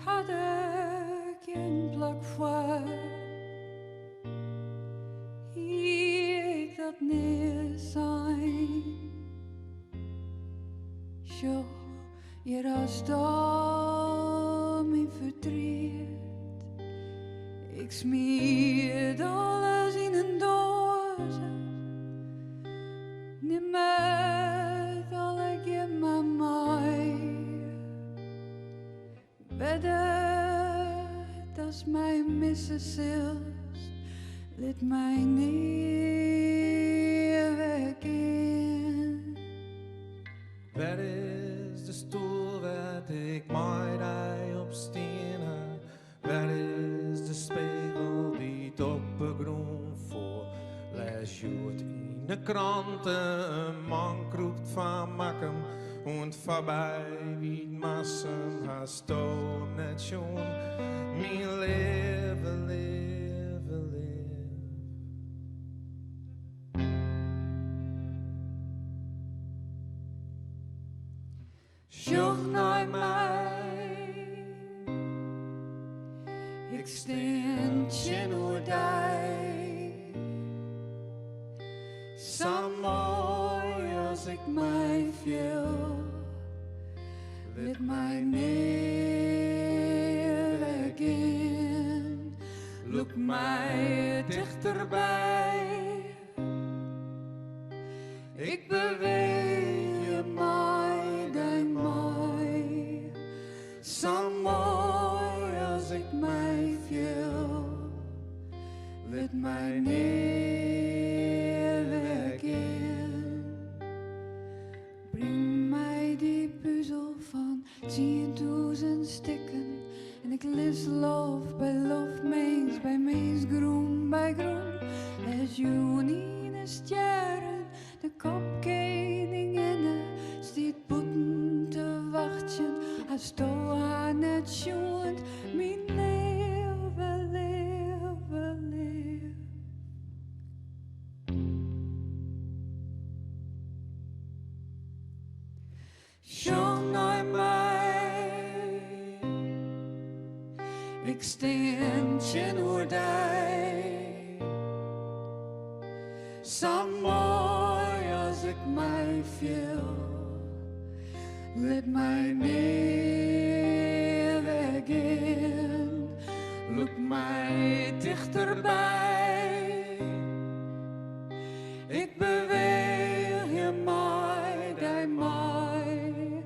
ha der gjin plak foar. Hie ik dat nea sein? Sjoch, hjir hast al myn fertriet. Ik smiet alles yn in doaze. Nim it allegear mar mei. Better datst my misse silst, lit my nea wer gean. Wêr is de stoel wêr't ik mei dy op stien ha? Wêr is de spegel dy't op 'e grûn foel? Lês hjoed yn 'e krante, in man krûpt fan Makkum oant foarby Wytmarsum. Hasto him net sjoen, myn leave, leave, leaf? Sjoch nei my, ik stean tsjinoer dy. Sa moai as ik my fiel, lit my nea wer gean. Lûk my tichterby. Ik beweech mei dy mei. Sa moai as ik my fiel. Lit my nea wer gean. Bring my dy puzel fan 10.000 stikken. En ik lis loft by loft, mins by mins, grûn by grûn. Lês jûn yn 'e stjerren, de kopkeninginne stiet bûten te wachtsjen. Hasto har net sjoen, myn leave, leave, leaf? Sjoch nei my, ik stean tsjinoer dy. Sa moai as ik my fiel, lit my nea wer gean. Lûk my tichterby. Ik beweech mei dy mei.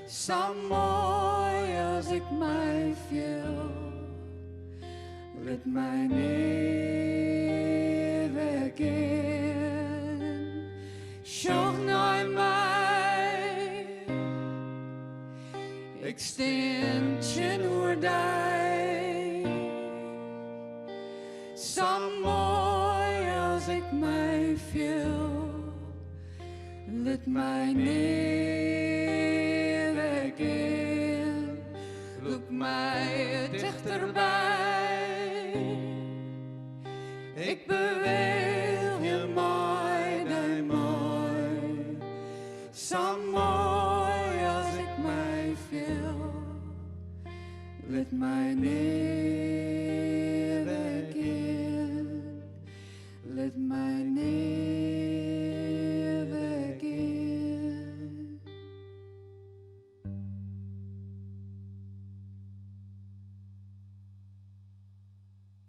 Sa moai as ik my fiel. Lit my nea wer gean. Sjoch nei my. Ik stean tsjinoer dy. Sa moai as ik my fiel. Lit my nea wer gean. Lûk my tichterby. Ik beweech mei dy mei. Sa moai as ik my fiel. Lit my nea wer gean. Lit my.